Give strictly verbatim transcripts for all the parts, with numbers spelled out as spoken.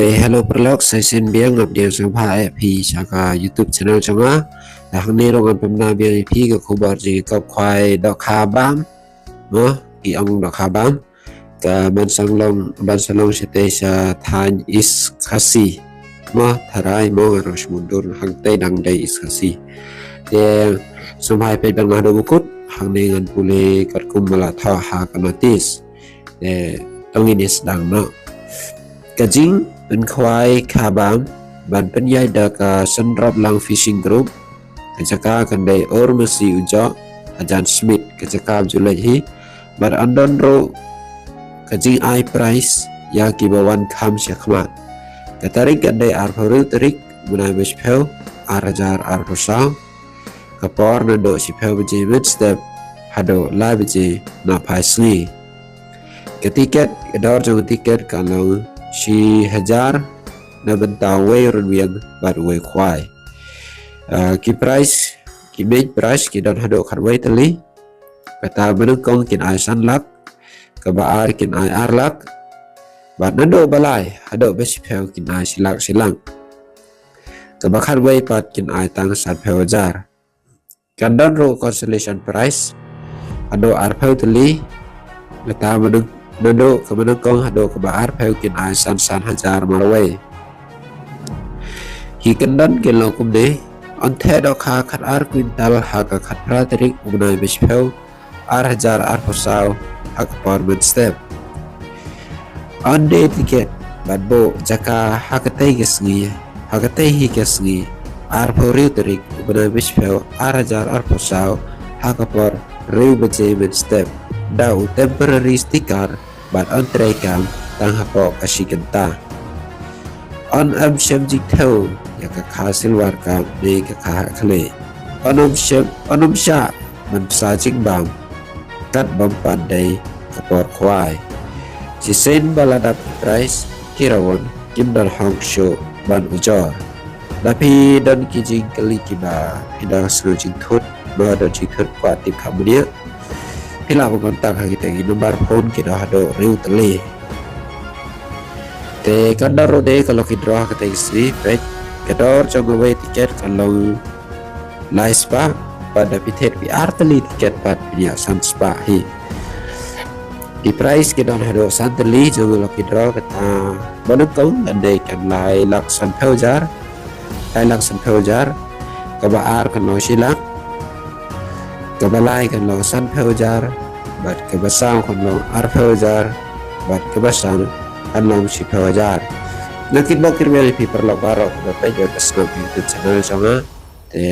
Eh, hello paralok, sa shisien biang nga pdiang sngewbha ïa phi sha ka YouTube channel jong nga. Te hangne ruh ngan pynbna biang ïa phi ka khubor jong ki kop khwai dohkha bam. Mo, ki ong dohkha bam. Ka ban sa long, ban sa long shatei sha thaiñ East Khasi. Mo, tharai mo nga ruh shu mutdur hangtei dang dei East Khasi. Te sngewbha peit ban nga haduh ba kut, hangne ngan pule katkum ba la thoh ha ka notice. Te to ngin ïa sdang noh. Ka jingpynkhwai kha bam ban pynïaid da ka Shnong Roplang Fishing Group. Ka jaka kan dei Urmasi Ujoh, hajan Smit, ka jaka ba ju leit hi. Bad yn don ruh ka jingai prize ïa kiba wan kham shakhmat. Ka tarik kan dei arphew hynriew tarik, bnai ba shiphew, ar hajar arphew saw. Ka por naduh shiphew baje mynstep haduh lai baje na phai sngi. Ka tiket, ka dor jong ka tiket ka long shi hajar na bynta uwei u rynwieng bad uwei u khwai. Ah, ki prize, ki main prize ki don haduh khatwei tylli. Kata ba nyngkong kin ai san lak, kaba ar kin ai ar lak, bad naduh ba lai haduh ba shiphew kin ai shi lak shi lak. Kaba khatwei pat kin ai tang sanphew hajar. Kan don ruh consolation prize haduh arphew tylli. Kata ba nyng-, naduh kaba nyngkong haduh kaba arphew kin ai san san hajar marwei. Ki kyndon kin long kumne: yn theh dohkha khatar kwintal ha ka khatphra tarik u bnai ba shiphew, ar hajar arphew saw, ha ka por mynstep. Yn die tiket bad buh jaka ha katei ka sngi, ha katei hi ka sngi, arphew hynriew tarik u bnai ba shiphew, ar hajar arphew saw, ha ka por hynriew baje mynstep, da u temporary sticker bad yn treikam tang hapoh ka shi kynta. Yn ym shym jingthew ïa ka kha silver cup ne ka kha ha khlieh. Yn ym shym, yn ym shah ban bsa jingbam kat bym pat dei ka por khwai. Shisien ba la dap ki prize, ki rawon kim don hok shuh ban ujor. Lada phi don ki jingkylli kiba phi da sngew jingthut, ba don jingthut kwah tip kham bniah, phi lah ban contact ha kita ki number phone ki don haduh hynriew tylli. Te kan don ruh de ka lucky draw ha katei ka sngi, peit. Ka dor jong kawei tiket kan long lai spah, bad lada phi thied phi ar tylli tiket pat phin ïoh san spah hi. Ki prize ki don haduh san tylli jong ka lucky draw, kata ba nyngkong kan dei kan lai lak sanphew hajar, lai lak sanphew hajar, kaba ar kan long shi lak, kaba lai kan long sanphew hajar, bad kaba saw kan long arphew hajar, bad kaba san kan long shiphew hajar. Nga kitbok kitrwiang ïa phi paralok baroh kiba peit ïa ka Sngap YouTube channel jong nga. Te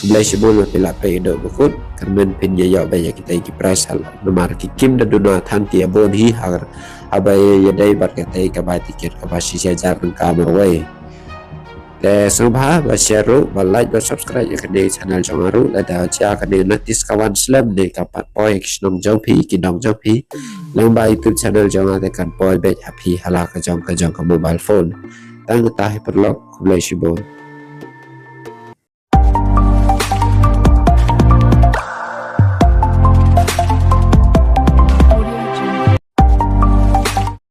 khublei shibun ba phi la peit haduh ba kut, kyrmen phin ïa ïoh beit ïa kita ki prize, namar ki kim da duna than ki ïa bun hi, ha, haba ïadei bad katei ka bai tiket kaba shi hajar tyngka marwei. Te sngewbha ba share ruh, ba like, ba subscribe ïa kane ka channel jong nga ruh, lada jia kane ka notice ka wan slem ne ka pat poi ha ki shnong jong phi, ki dong jong phi, lyngba YouTube channel jong nga te kan poi beit ha phi ha la ka jong ka jong ka mobile phone. Tang kata hi paralok, khublei shibun.